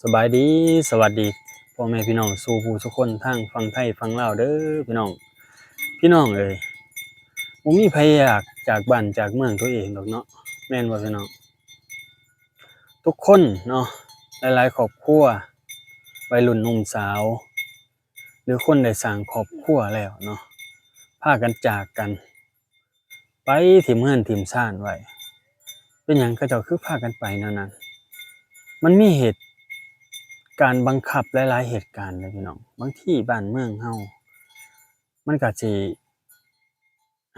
ສະບາຍດີ ສະຫວັດດີ ພໍ່ແມ່ພີ່ນ້ອງສູ່ຜູ້ສູ່ຄົນ ທັງຝັ່ງໄທຝັ່ງລາວເດີພີ່ນ້ອງ. ພີ່ນ້ອງເອີຍ ບໍ່ມີໃຜຢາກຈາກບ້ານຈາກເມືອງຕົວເອງດອກເນາະ ແມ່ນບໍ່ພີ່ນ້ອງ? ທຸກຄົນເນາະ ຫຼາຍໆຄອບຄົວ ໄວລຸ້ນໜຸ່ມສາວ ຫຼືຄົນໄດ້ສ້າງຄອບຄົວແລ້ວເນາະ ພາກັນຈາກກັນ ໄປຖິ້ມເຮືອນຖິ້ມຊານໄວ້. ເປັນຫຍັງເຂົາເຈົ້າຄືພາກັນໄປແນວນັ້ນ? ມັນມີເຫດການບັງຄັບຫຼາຍໆເຫດການເດ້ພີ່ນ້ອງ. ບາງທີບ້ານເມືອງເຮົາ ມັນກະຊິ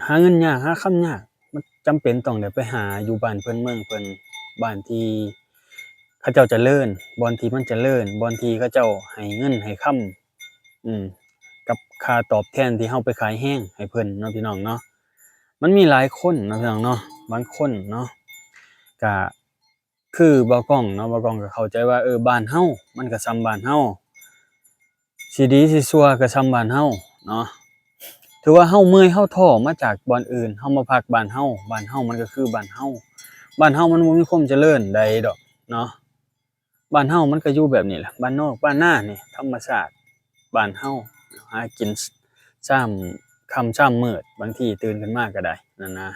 ຫາເງິນຍາກ ຫາຄຳຍາກ ມັນຈຳເປັນຕ້ອງໄດ້ໄປຫາຢູ່ບ້ານເພິ່ນເມືອງເພິ່ນ ບ້ານທີ່ເຂົາເຈົ້າຈະເລີນ ບ່ອນທີ່ມັນຈະເລີນ ບ່ອນທີ່ເຂົາເຈົ້າໃຫ້ເງິນໃຫ້ຄຳ ອືມ ກັບຄ່າຕອບແທນທີ່ເຮົາໄປຂາຍແຮງໃຫ້ເພິ່ນເນາະພີ່ນ້ອງເນາະ. ມັນມີຫຼາຍຄົນເນາະພີ່ນ້ອງເນາະ ບາງຄົນເນາະ ກະຄືບ່າວກ້ອງເນາະ ບ່າວກ້ອງກະເຂົ້າໃຈວ່າ ເອີ ບ້ານເຮົາມັນກະຊ່ຳບ້ານເຮົາ ຊິດີຊິຊົ່ວກະຊ່ຳບ້ານເຮົາເນາະ. ຖືວ່າເຮົາເມື່ອຍເຮົາທໍ້ມາຈາກບ່ອນອື່ນ ເຮົາມາພັກບ້ານເຮົາ ບ້ານເຮົາມັນກະຄືບ້ານເຮົາ ບ້ານເຮົາມັນບໍ່ມີຄວາມຈະເລີນໃດດອກເນາະ. ບ້ານເຮົາມັນກະຢູ່ແບບນີ້ແຫຼະ ບ້ານນອກບ້ານນານີ້ ທຳມະຊາດບ້ານເຮົາ ຫາກິນຊາມຄ່ຳຊາມມືດ ບາງທີຕື່ນຂຶ້ນມາກະໄດ້ນັ້ນນະ.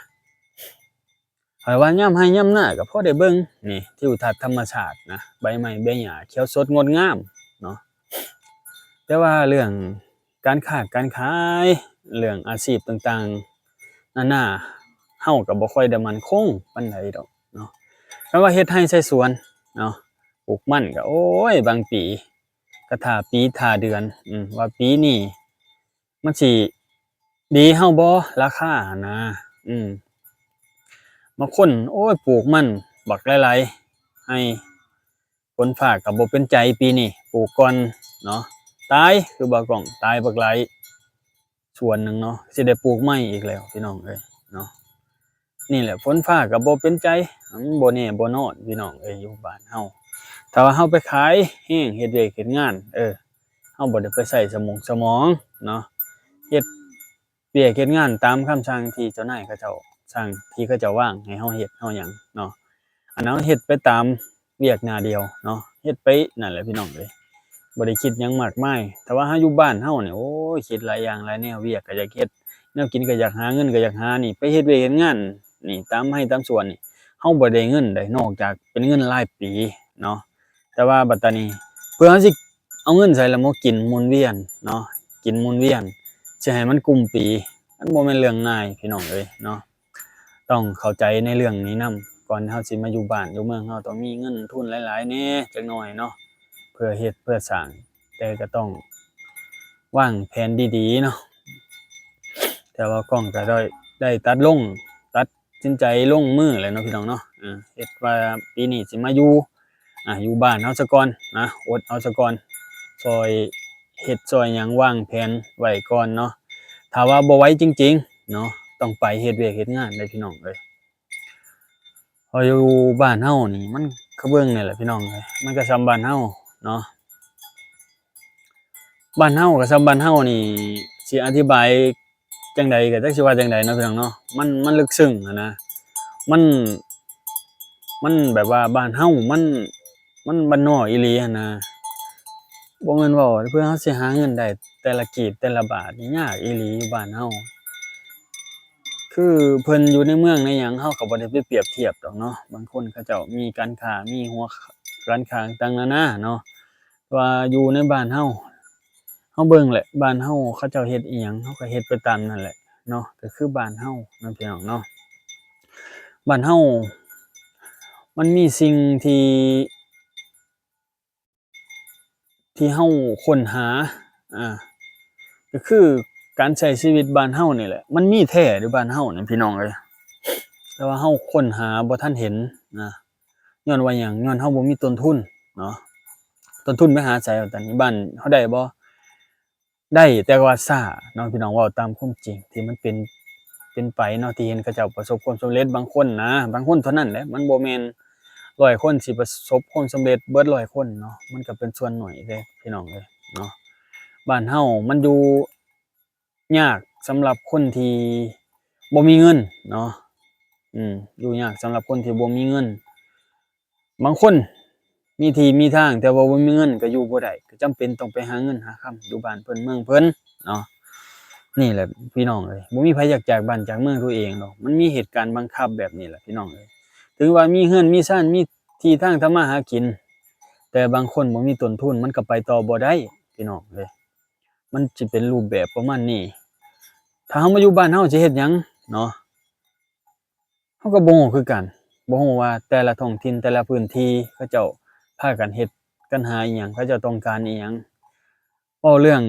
ຂ້ອຍວ່າຍາມໄຮ່ຍາມນາກະພໍໄດ້ເບິ່ງນີ້ ທິວທັດທຳມະຊາດນະ ໃບໄມ້ໃບຫຍ້າຂຽວສົດງົດງາມເນາະ. ແຕ່ວ່າເລື່ອງການຄ້າການຂາຍ ເລື່ອງອາຊີບຕ່າງໆນານາ ເຮົາກະບໍ່ຄ່ອຍໄດ້ໝັ້ນຄົງປານໃດດອກເນາະ. ຄັນວ່າເຮັດໄຮ່ໃສ່ສວນເນາະ ປູກມັນກະ ໂອ້ຍ ບາງປີກະຖ້າປີຖ້າເດືອນ ອາ ວ່າປີນີ້ມັນຊິດີເຮົາບໍ່ ລາຄາຫັ້ນນະ. ອືມ ບາງຄົນ ໂອ້ຍ ປູກມັນບັກຫຼາຍໆໄຮ່ ຝົນຟ້າກະບໍ່ເປັນໃຈປີນີ້ ປູກກ່ອນເນາະ ຕາຍ ຄືບ່າວກ້ອງ ຕາຍບັກຫຼາຍ ສວນໜຶ່ງເນາະ ຊິໄດ້ປູກໃໝ່ອີກແລ້ວພີ່ນ້ອງເອີຍເນາະ. ນີ້ແຫຼະ ຝົນຟ້າກະບໍ່ເປັນໃຈ ມັນບໍ່ແນ່ບໍ່ນອນພີ່ນ້ອງເອີຍ ຢູ່ບ້ານເຮົາ ຖ້າວ່າເຮົາໄປຂາຍແຮງ ເຮັດວຽກເຮັດງານ ເອີ ເຮົາບໍ່ໄດ້ໄປໃຊ້ສະໝົງສະໝອງເນາະ ເຮັດວຽກເຮັດງານຕາມຄຳສັ່ງທີ່ເຈົ້ານາຍເຂົາເຈົ້າສັ່ງ ທີ່ເຂົາເຈົ້າວາງໃຫ້ເຮົາເຮັດເຮົາຫຍັງເນາະ. ອັນເຮົາເຮັດໄປຕາມວຽກໜ້າດຽວເນາະ ເຮັດໄປນັ້ນແຫຼະພີ່ນ້ອງເອີຍ ບໍ່ໄດ້ຄິດຫຍັງມາກມາຍ. ຖ້າວ່າເຮົາຢູ່ບ້ານເຮົານີ້ ໂອ້ຍ ຄິດຫຼາຍຢ່າງຫຼາຍແນວ ວຽກກະຢາກເຮັດ ແນວກິນກະຢາກຫາ ເງິນກະຢາກຫານີ້ ໄປເຮັດວຽກເຮັດງານນີ້ ຕາມໄຮ່ຕາມສວນນີ້ ເຮົາບໍ່ໄດ້ເງິນໃດ ນອກຈາກເປັນເງິນລາຍປີເນາະ. ແຕ່ວ່າບັດຕານີ້ ເພື່ອເຮົາຊິເອົາເງິນໃສລະມາກິນໝູນວຽນເນາະ ກິນໝູນວຽນ ຊິໃຫ້ມັນກຸ້ມປີ ມັນບໍ່ແມ່ນເລື່ອງງ່າຍພີ່ນ້ອງເອີຍເນາະ. ຕ້ອງເຂົ້າໃຈໃນເລື່ອງນີ້ນຳ ກ່ອນເຮົາຊິມາຢູ່ບ້ານຢູ່ເມືອງ ເຮົາຕ້ອງມີເງິນທຶນຫຼາຍໆແດ່ຈັກໜ້ອຍເນາະ ເພື່ອເຮັດເພື່ອສ້າງ ແຕ່ກະຕ້ອງວາງແຜນດີໆເນາະ. ແຕ່ວ່າກ້ອງກະໄດ້ ໄດ້ຕັດລົງ ຕັດສິນໃຈລົງມືແລ້ວເນາະພີ່ນ້ອງເນາະ ເຮັດວ່າປີນີ້ຊິມາຢູ່ ອ່າ ຢູ່ບ້ານເຮົາສາກ່ອນນະ ອົດເອົາສາກ່ອນ ຊ່ອຍເຮັດຊ່ອຍຫຍັງ ວາງແຜນໄວ້ກ່ອນເນາະ. ຖ້າວ່າບໍ່ໄຫວຈິງໆເນາະ ຕ້ອງໄປເຮັດວຽກເຮັດງານເດ້ພີ່ນ້ອງເອີຍ. ເພາະຢູ່ບ້ານເຮົານີ້ ມັນກະເບິ່ງນີ້ແຫຼະພີ່ນ້ອງເອີຍ ມັນກະຊ່ຳບ້ານເຮົາເນາະ. ບ້ານເຮົາກະຊ່ຳບ້ານເຮົານີ້ ຊິອະທິບາຍ ຈັ່ງໃດກະຈັກຊິວ່າຈັ່ງໃດເນາະພີ່ນ້ອງເນາະ ມັນ ມັນເລິກເຊິ່ງຫັ້ນນະ ມັນ ມັນແບບວ່າບ້ານເຮົາ ມັນ ມັນບ້ານນອກອີ່ຫຼີຫັ້ນນະ. ບໍ່ແມ່ນເວົ້າເພື່ອເຮົາຊິຫາເງິນໄດ້ແຕ່ລະກີບແຕ່ລະບາດນີ້ ຍາກອີ່ຫຼີຢູ່ບ້ານເຮົາ ຄືເພິ່ນຢູ່ໃນເມືອງໃນຫຍັງ ເຮົາກະບໍ່ໄດ້ໄປປຽບທຽບດອກເນາະ. ບາງຄົນເຂົາເຈົ້າມີການຄ້າ ມີຫົວການຄ້າຕ່າງໆນານາເນາະ ວ່າຢູ່ໃນບ້ານເຮົາ ເຮົາເບິ່ງແຫຼະ ບ້ານເຮົາເຂົາເຈົ້າເຮັດອີ່ຫຍັງ ເຮົາກະເຮັດໄປຕາມນັ້ນແຫຼະເນາະ ກະຄືບ້ານເຮົາເນາະພີ່ນ້ອງເນາະ. ບ້ານເຮົາມັນມີສິ່ງທີ່ ທີ່ເຮົາຄົ້ນຫາ ອາ ກະຄືການໃຊ້ຊີວິດບ້ານເຮົານີ້ແຫຼະ ມັນມີແທ້ຢູ່ບ້ານເຮົານີ້ພີ່ນ້ອງເອີຍ ແຕ່ວ່າເຮົາຄົ້ນຫາບໍ່ທັນເຫັນນະ. ຍ້ອນວ່າຫຍັງ? ຍ້ອນເຮົາບໍ່ມີຕົ້ນທຶນເນາະ ຕົ້ນທຶນໄປຫາໃສ? ຕອນນີ້ບ້ານເຮົາໄດ້ບໍ່? ໄດ້ ແຕ່ວ່າຊ້າເນາະພີ່ນ້ອງ ເວົ້າຕາມຄວາມຈິງທີ່ມັນເປັນ ເປັນໄປເນາະ ທີ່ເຫັນເຂົາເຈົ້າປະສົບຄວາມສຳເລັດ ບາງຄົນນະ ບາງຄົນເທົ່ານັ້ນແຫຼະ ມັນບໍ່ແມ່ນຮ້ອຍຄົນຊິປະສົບຄວາມສຳເລັດເບິດຮ້ອຍຄົນເນາະ ມັນກະເປັນສ່ວນໜ້ອຍເດ້ພີ່ນ້ອງເອີຍເນາະ. ບ້ານເຮົາມັນຢູ່ ຍາກສຳລັບຄົນທີ່ບໍ່ມີເງິນເນາະ ອືມ ຢູ່ຍາກສຳລັບຄົນທີ່ບໍ່ມີເງິນ. ບາງຄົນ ມີທີ່ມີທາງ ແຕ່ວ່າບໍ່ມີເງິນກໍຢູ່ບໍ່ໄດ້ ກໍຈຳເປັນຕ້ອງໄປຫາເງິນຫາຄຳຢູ່ບ້ານເພິ່ນເມືອງເພິ່ນເນາະ. ນີ້ແຫຼະພີ່ນ້ອງເອີຍ ບໍ່ມີໃຜຢາກຈາກບ້ານຈາກເມືອງຕົວເອງດອກ. ມັນມີເຫດການບັງຄັບແບບນີ້ແຫຼະພີ່ນ້ອງເອີຍ. ເຖິງວ່າມີເຮືອນມີຊານ ມີທີ່ທາງທຳມາຫາກິນ ແຕ່ບາງຄົນບໍ່ມີຕົ້ນທຶນ ມັນກໍໄປຕໍ່ບໍ່ໄດ້ພີ່ນ້ອງເອີຍ. ມັນຊິເປັນຮູບແບບປະມານນີ້. ຖ້າເຮົາມາຢູ່ບ້ານເຮົາຊິເຮັດຫຍັງເນາະ? ເຮົາກໍບໍ່ຮູ້ຄືກັນ, ບໍ່ຮູ້ວ່າແຕ່ລະທ້ອງຖິ່ນ ແຕ່ລະພື້ນທີ່ ເຂົາເຈົ້າພາກັນເຮັດກັນຫາອີ່ຫຍັງ, ເຂົາເຈົ້າຕ້ອງການອີ່ຫຍັງ. ເວົ້າເລື່ອງ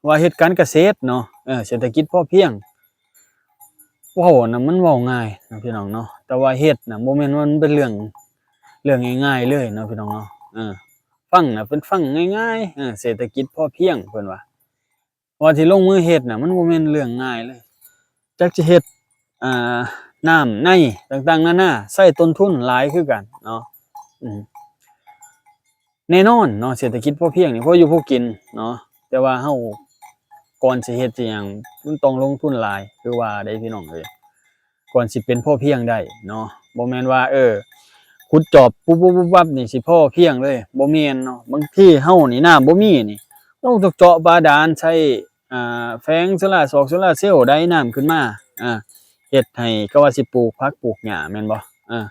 ວ່າເຮັດການກະເສດເນາະ, ເອີ ເສດຖະກິດພໍພຽງ ເວົ້ານະມັນເວົ້າງ່າຍເນາະພີ່ນ້ອງເນາະ, ແຕ່ວ່າເຮັດນະບໍ່ແມ່ນວ່າມັນເປັນເລື່ອງ ເລື່ອງງ່າຍໆເລີຍເນາະພີ່ນ້ອງເນາະ. ເອີ ຟັງນະເພິ່ນຟັງງ່າຍໆ, ເອີ ເສດຖະກິດພໍພຽງເພິ່ນວ່າ ວ່າຊິລົງມືເຮັດນະ ມັນບໍ່ແມ່ນເລື່ອງງ່າຍເລີຍ. ຈັກຊິເຮັດ ອ່າ ນ້ຳໃນຕ່າງໆນານາ ໃຊ້ຕົ້ນທຶນຫຼາຍຄືກັນເນາະ. ອືມ ແນ່ນອນເນາະ ເສດຖະກິດພໍພຽງນີ້ ພໍຢູ່ພໍກິນເນາະ, ແຕ່ວ່າເຮົາ ກ່ອນຊິເຮັດຊິຫຍັງ ມັນຕ້ອງລົງທຶນຫຼາຍ ຄືວ່າເດ້ພີ່ນ້ອງເອີຍ. ກ່ອນຊິເປັນພໍພຽງໄດ້ເນາະ, ບໍ່ແມ່ນວ່າ ເອີ ຂຸດຈອບປຸບໆໆໆນີ້ຊິພໍພຽງເລີຍ ບໍ່ແມ່ນເນາະ. ບາງທີເຮົານີ້ນ້ຳບໍ່ມີນີ້ ຕ້ອງເຈາະບາດານ ໃຊ້ ອ່າ ແຜງໂຊລາ ຊອກໂຊລາເຊວໄດ້ນ້ຳຂຶ້ນມາ ອ່າ ເຮັດໃຫ້ ກໍວ່າຊິປູກຜັກປູກຫຍ້າແມ່ນບໍ່? ອ່າ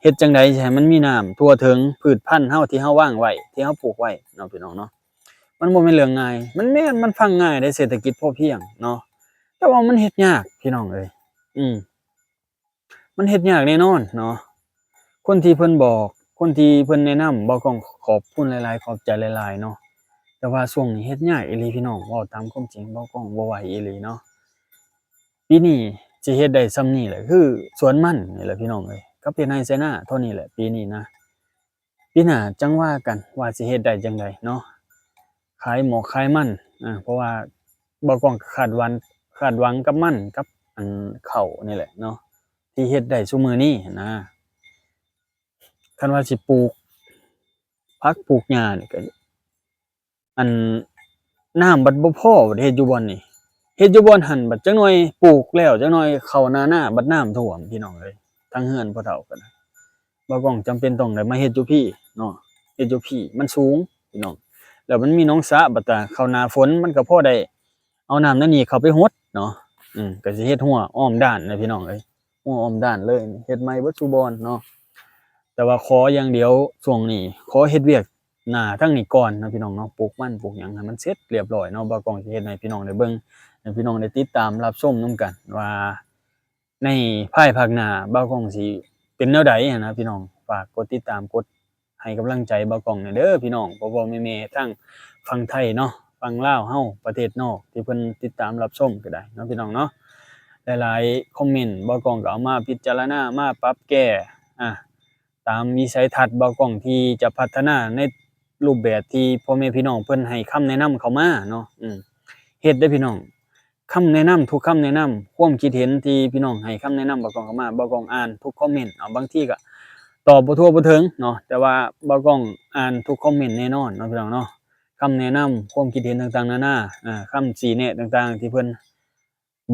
ເຮັດຈັ່ງໃດຊິໃຫ້ມັນມີນ້ຳທົ່ວເຖິງ ພືດພັນເຮົາທີ່ເຮົາວາງໄວ້ ທີ່ເຮົາປູກໄວ້ເນາະ ພີ່ນ້ອງເນາະ. ມັນບໍ່ແມ່ນເລື່ອງງ່າຍ, ມັນແມ່ນ ມັນຟັງງ່າຍເດ້ ເສດຖະກິດພໍພຽງເນາະ, ແຕ່ວ່າມັນເຮັດຍາກ ພີ່ນ້ອງເອີຍ. ອືມ ມັນເຮັດຍາກແນ່ນອນເນາະ. ຄົນທີ່ເພິ່ນບອກ ຄົນທີ່ເພິ່ນແນະນຳ ບ່າວກ້ອງຂອບຄຸນຫຼາຍໆ ຂອບໃຈຫຼາຍໆເນາະ, ແຕ່ວ່າຊ່ວງນີ້ເຮັດຍາກອີ່ຫຼີພີ່ນ້ອງ, ເວົ້າຕາມຄວາມຈິງ ບ່າວກ້ອງບໍ່ໄຫວອີ່ຫຼີເນາະ. ປີນີ້ຊິເຮັດໄດ້ຊ່ຳນີ້ແຫຼະ ຄືສວນມັນນີ້ແຫຼະພີ່ນ້ອງເອີຍ, ກັບເຮັດໄຮ່ໄຖນາເທົ່ານີ້ແຫຼະປີນີ້ນະ. ປີໜ້າຈັ່ງວ່າກັນວ່າຊິເຮັດໄດ້ຈັ່ງໃດເນາະ, ຂາຍໝອກຂາຍມັນ ອາ ເພາະວ່າບ່າວກ້ອງຄາດຫວັງ ຄາດຫວັງກັບມັນກັບອັນເຂົ້ານີ້ແຫຼະເນາະ ທີ່ເຮັດໄດ້ຊຸມື້ນີ້ຫັ້ນນະ. ຄັນວ່າຊິປູກຜັກປູກຫຍ້ານີ້ກໍ ອັນ ນ້ຳບັດບໍ່ພໍ ບັດເຮັດຢູ່ບ່ອນນີ້ ເຮັດຢູ່ບ່ອນຫັ້ນ ບັດຈັກໜ່ອຍປູກແລ້ວ ຈັກໜ່ອຍເຂົ້າໜ້ານາ ບັດນ້ຳຖ້ວມ ພີ່ນ້ອງເອີຍ. ທາງເຮືອນພໍ່ເຖົ້າກໍ ບ່າວກ້ອງຈຳເປັນຕ້ອງໄດ້ມາເຮັດຢູ່ພີ້ເນາະ, ເຮັດຢູ່ພີ້ ມັນສູງ ພີ່ນ້ອງ, ແລ້ວມັນມີໜອງສະ ບັດຕາເຂົ້າໜ້າຝົນ ມັນກໍພໍໄດ້ເອົານ້ຳໃນນີ້ເຂົ້າໄປຫົດເນາະ. ອືມ ກໍຊິເຮັດຮົ້ວອ້ອມດ້ານນະ ພີ່ນ້ອງເອີຍ, ຮົ້ວອ້ອມດ້ານເລີຍ ເຮັດໃໝ່ເບິດສູ່ບ່ອນເນາະ. ແຕ່ວ່າຂໍຢ່າງດຽວ ຊ່ວງນີ້ຂໍເຮັດວຽກ ໜ້າທາງນີ້ກ່ອນເນາະ ພີ່ນ້ອງເນາະ, ປູກມັນປູກຫຍັງໃຫ້ມັນເສັດລຽບຮ້ອຍເນາະ. ບ່າວກ້ອງຊິເຮັດໃຫ້ພີ່ນ້ອງໄດ້ເບິ່ງ ໃຫ້ພີ່ນ້ອງໄດ້ຕິດຕາມຮັບຊົມນຳກັນວ່າ ໃນພາຍພາກໜ້າບ່າວກ້ອງຊິເປັນແນວໃດຫັ້ນນະ ພີ່ນ້ອງ. ຝາກກົດຕິດຕາມ ກົດໃຫ້ກຳລັງໃຈບ່າວກ້ອງແດ່ເດີ ພີ່ນ້ອງ ພໍ່ໆແມ່ໆ ທັງຝັ່ງໄທເນາະ, ຝັ່ງລາວເຮົາ ປະເທດນອກ ທີ່ເພິ່ນຕິດຕາມຮັບຊົມກໍໄດ້ເນາະ ພີ່ນ້ອງເນາະ. ຫຼາຍໆຄອມເມັນບ່າວກ້ອງກໍເອົາມາພິຈາລະນາ ມາປັບແກ້ ອາ ຕາມວິໄສທັດບ່າວກ້ອງທີ່ຈະພັດທະນາໃນຮູບແບບທີ່ພໍ່ແມ່ພີ່ນ້ອງເພິ່ນໃຫ້ຄຳແນະນຳເຂົ້າມາເນາະ. ອືມ ເຮັດເດ້ພີ່ນ້ອງ, ຄຳແນະນຳ ທຸກຄຳແນະນຳ ຄວາມຄິດເຫັນທີ່ພີ່ນ້ອງໃຫ້ຄຳແນະນຳບ່າວກ້ອງເຂົ້າມາ ບ່າວກ້ອງອ່ານທຸກຄອມເມັນ. ເອົາ ບາງທີກໍຕອບບໍ່ທົ່ວບໍ່ເຖິງເນາະ, ແຕ່ວ່າບ່າວກ້ອງອ່ານທຸກຄອມເມັນແນ່ນອນເນາະ ພີ່ນ້ອງເນາະ. ຄຳແນະນຳ ຄວາມຄິດເຫັນຕ່າງໆນານາ ອາ ຄຳຊີ້ແນະຕ່າງໆທີ່ເພິ່ນ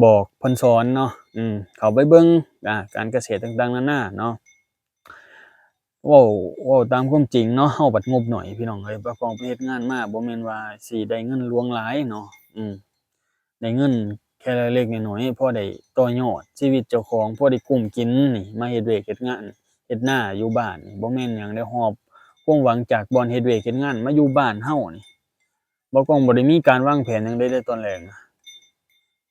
ບອກເພິ່ນສອນເນາະ. ອືມ ເຂົ້າໄປເບິ່ງ ອາ ການກະເສດຕ່າງໆນານາເນາະ. ເວົ້າ ເວົ້າຕາມຄວາມຈິງເນາະ, ເຮົາບັດງົບໜ້ອຍ ພີ່ນ້ອງເອີຍ. ບ່າວກ້ອງໄປເຮັດງານມາ ບໍ່ແມ່ນວ່າຊິໄດ້ເງິນຫຼວງຫຼາຍເນາະ. ອືມ ໄດ້ເງິນແຄ່ເລັກໆນ້ອຍໆ ພໍໄດ້ຕໍ່ຍອດຊີວິດເຈົ້າຂອງ, ພໍໄດ້ກຸ້ມກິນນີ້ ມາເຮັດວຽກເຮັດງານ ເຮັດນາຢູ່ບ້ານນີ້ ບໍ່ແມ່ນຫຍັງເດ້. ຮອບຄວາມຫວັງຈາກບ່ອນເຮັດວຽກເຮັດງານມາຢູ່ບ້ານເຮົານີ້ ບ່າວກ້ອງບໍ່ໄດ້ມີການວາງແຜນຫຍັງເດ້ ແຕ່ຕອນແລກນະ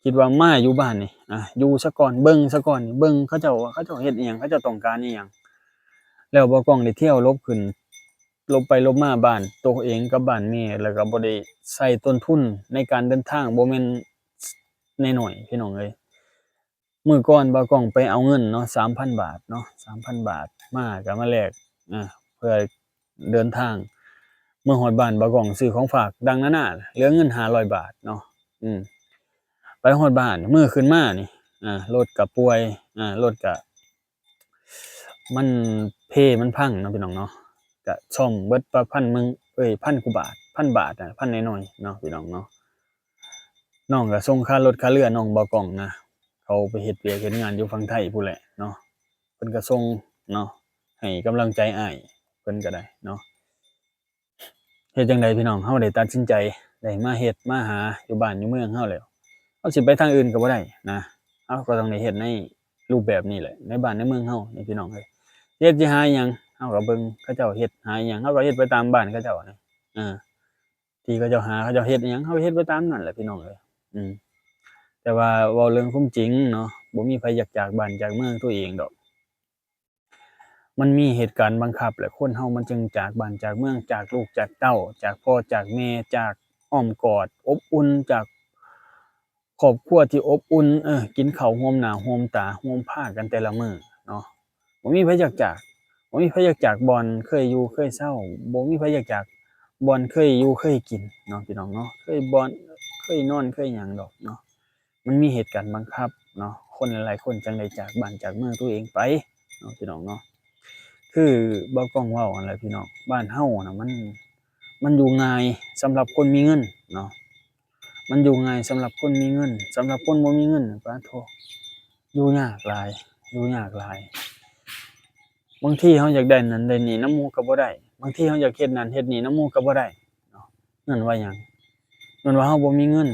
ຄິດວ່າມາຢູ່ບ້ານນີ້ ອາ ຢູ່ສາກ່ອນ ເບິ່ງສາກ່ອນ ເບິ່ງເຂົາເຈົ້າວ່າເຂົາເຈົ້າເຮັດອີ່ຫຍັງ ເຂົາເຈົ້າຕ້ອງການອີ່ຫຍັງ. ແລ້ວບ່າວກ້ອງໄດ້ທ່ຽວຫຼົບຂຶ້ນ ຫຼົບໄປຫຼົບມາບ້ານໂຕເອງກັບບ້ານແມ່ ແລ້ວກໍບໍ່ໄດ້ໃຊ້ຕົ້ນທຶນໃນການເດີນທາງ ບໍ່ແມ່ນ ນ້ອຍໆ ພີ່ນ້ອງເອີຍ. ມື້ກ່ອນບ່າວກ້ອງໄປເອົາເງິນເນາະ ສາມພັນບາດເນາະ, ສາມພັນບາດ ມາກໍມາແລກ ອາ ເພື່ອເດີນທາງເມືອຮອດບ້ານ. ບ່າວກ້ອງຊື້ຂອງຝາກຕ່າງໆນານາ ເຫຼືອເງິນຫ້າຮ້ອຍບາດເນາະ. ອືມ ໄປຮອດບ້ານ ມື້ຂຶ້ນມານີ້ ອາ ລົດກໍປ່ວຍ ອາ ລົດກໍ ມັນເພມັນພັງເນາະ ພີ່ນ້ອງເນາະ, ກະສ້ອມເບິດປະມານພັນໜຶ່ງ ເອີຍ ພັນກວ່າບາດ ພັນບາດນະ ພັນໜ້ອຍໆເນາະ ພີ່ນ້ອງເນາະ. ນ້ອງກະສົ່ງຄ່າລົດຄ່າເຮືອນ້ອງບ່າວກ້ອງນະ, ເຂົາໄປເຮັດວຽກເຮັດງານຢູ່ຝັ່ງໄທພຸ້ນແຫຼະເນາະ, ເພິ່ນກະສົ່ງເນາະ ໃຫ້ກຳລັງໃຈອ້າຍ. พิ่ນກໍໄດ້ເນາະ. ເຮັດຈັ່ງໃດພີ່ນ້ອງ ເຮົາໄດ້ຕັດສິນໃຈ ໄດ້ມາເຮັດມາຫາຢູ່ບ້ານຢູ່ເມືອງເຮົາແລ້ວ ເຮົາຊິໄປທາງອື່ນກໍບໍ່ໄດ້ນະ ເຮົາກໍຕ້ອງໄດ້ເຮັດໃນຮູບແບບນີ້ແຫຼະ ໃນບ້ານໃນເມືອງເຮົານີ້ພີ່ນ້ອງເອີຍ. ເຮັດ ຊິຫາອີ່ຫຍັງ ເຮົາກໍເບິ່ງເຂົາເຈົ້າເຮັດ ຫາອີ່ຫຍັງ ເຮົາກໍເຮັດໄປຕາມບ້ານເຂົາເຈົ້ານີ້ ເອີ ທີ່ເຂົາເຈົ້າຫາ ເຂົາເຈົ້າເຮັດອີ່ຫຍັງ ເຮົາເຮັດໄປຕາມນັ້ນແຫຼະພີ່ນ້ອງເອີຍ. ອືມ ແຕ່ວ່າເວົ້າເລື່ອງຄວາມຈິງເນາະ ບໍ່ມີໃຜຢາກຈາກບ້ານຈາກເມືອງຕົວເອງດອກ. ມັນມີເຫດການບັງຄັບແຫຼະ ຄົນເຮົາມັນຈຶ່ງຈາກບ້ານຈາກເມືອງ ຈາກລູກຈາກເຕົ້າ ຈາກພໍ່ຈາກແມ່ ຈາກອ້ອມກອດອົບອຸ່ນ ຈາກຄອບຄົວທີ່ອົບອຸ່ນ ເອີ ກິນເຂົ້າຮ່ວມໜ້າຮ່ວມຕາ ຮ່ວມພາກັນແຕ່ລະມື້ເນາະ. ບໍ່ມີໃຜຢາກຈາກ ບໍ່ມີໃຜຢາກຈາກບ່ອນເຄີຍຢູ່ເຄີຍເຊົາ ບໍ່ມີໃຜຢາກຈາກບ່ອນເຄີຍຢູ່ເຄີຍກິນເນາະ ພີ່ນ້ອງເນາະ ເຄີຍບ່ອນ ເຄີຍນອນເຄີຍຫຍັງດອກເນາະ. ມັນມີເຫດການບັງຄັບເນາະ ຄົນຫຼາຍໆຄົນຈັ່ງໄດ້ຈາກບ້ານຈາກເມືອງຕົວເອງໄປເນາະ ພີ່ນ້ອງເນາະ. ຄືບ່າວກອງເວົ້າຫັ້ນແຫຼະພີ່ນ້ອງ ບ້ານເຮົານະ ມັນ ມັນຢູ່ງ່າຍສຳລັບຄົນມີເງິນເນາະ ມັນຢູ່ງ່າຍສຳລັບຄົນມີເງິນ ສຳລັບຄົນບໍ່ມີເງິນ ປາໂທ ຢູ່ຍາກຫຼາຍ ຢູ່ຍາກຫຼາຍ. ບາງທີເຮົາຢາກໄດ້ນັ້ນໄດ້ນີ້ນຳໝູ່ກໍບໍ່ໄດ້ ບາງທີເຮົາຢາກເຮັດນັ້ນເຮັດນີ້ນຳໝູ່ກໍບໍ່ໄດ້ເນາະ. ຍ້ອນວ່າຫຍັງ? ຍ້ອນວ່າເຮົາບໍ່ມີເງິນ.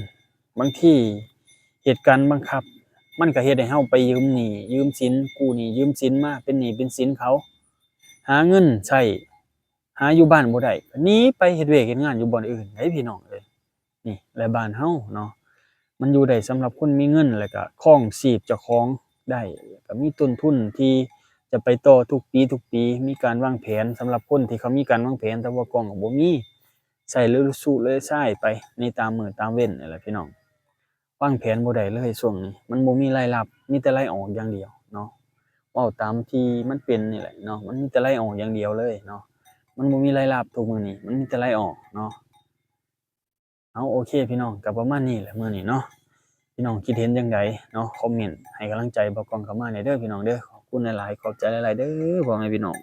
ບາງທີເຫດການບັງຄັບ ມັນກໍເຮັດໃຫ້ເຮົາໄປຢືມໜີ້ຢືມສິນ ກູ້ໜີ້ຢືມສິນມາ ເປັນໜີ້ເປັນສິນເຂົາ ຫາເງິນໃຊ້ ຫາຢູ່ບ້ານບໍ່ໄດ້ ກໍໜີໄປເຮັດວຽກເຮັດງານຢູ່ບ່ອນອື່ນເດ້ ພີ່ນ້ອງເອີຍ. ນີ້ແຫຼະບ້ານເຮົາເນາະ ມັນຢູ່ໄດ້ສຳລັບຄົນມີເງິນ ແລ້ວກະຄອງຊີບເຈົ້າຂອງໄດ້ ແລ້ວກະມີຕົ້ນທຶນທີ່ຈະໄປຕໍ່ທຸກປີ ທຸກປີ ມີການວາງແຜນສຳລັບຄົນທີ່ເຂົາມີການວາງແຜນ ແຕ່ວ່າກອງກໍບໍ່ມີ ໃຊ້ເລີຍສຸເລີຍຊາຍໄປໃນຕາມມື້ຕາມເວັນນີ້ແຫຼະພີ່ນ້ອງ. ວາງແຜນບໍ່ໄດ້ເລີຍຊ່ວງນີ້ ມັນບໍ່ມີລາຍຮັບ ມີແຕ່ລາຍອອກຢ່າງດຽວເນາະ. ເວົ້າຕາມທີ່ມັນເປັນນີ້ແຫຼະເນາະ ມັນມີແຕ່ລາຍອອກຢ່າງດຽວເລີຍເນາະ ມັນບໍ່ມີລາຍຮັບ ທຸກມື້ນີ້ມັນມີແຕ່ລາຍອອກເນາະ. ເອົາ ໂອເຄພີ່ນ້ອງ ກໍປະມານນີ້ແຫຼະມື້ນີ້ເນາະ. ພີ່ນ້ອງຄິດເຫັນຈັ່ງໃດເນາະ ຄອມເມັນໃຫ້ກຳລັງໃຈບ່າວກອງເຂົ້າມາແດ່ເດີພີ່ນ້ອງເດີ. ຂອບຄຸນຫຼາຍໆ ຂອບໃຈຫຼາຍໆເດີພໍ່ແມ່ພີ່ນ້ອງ.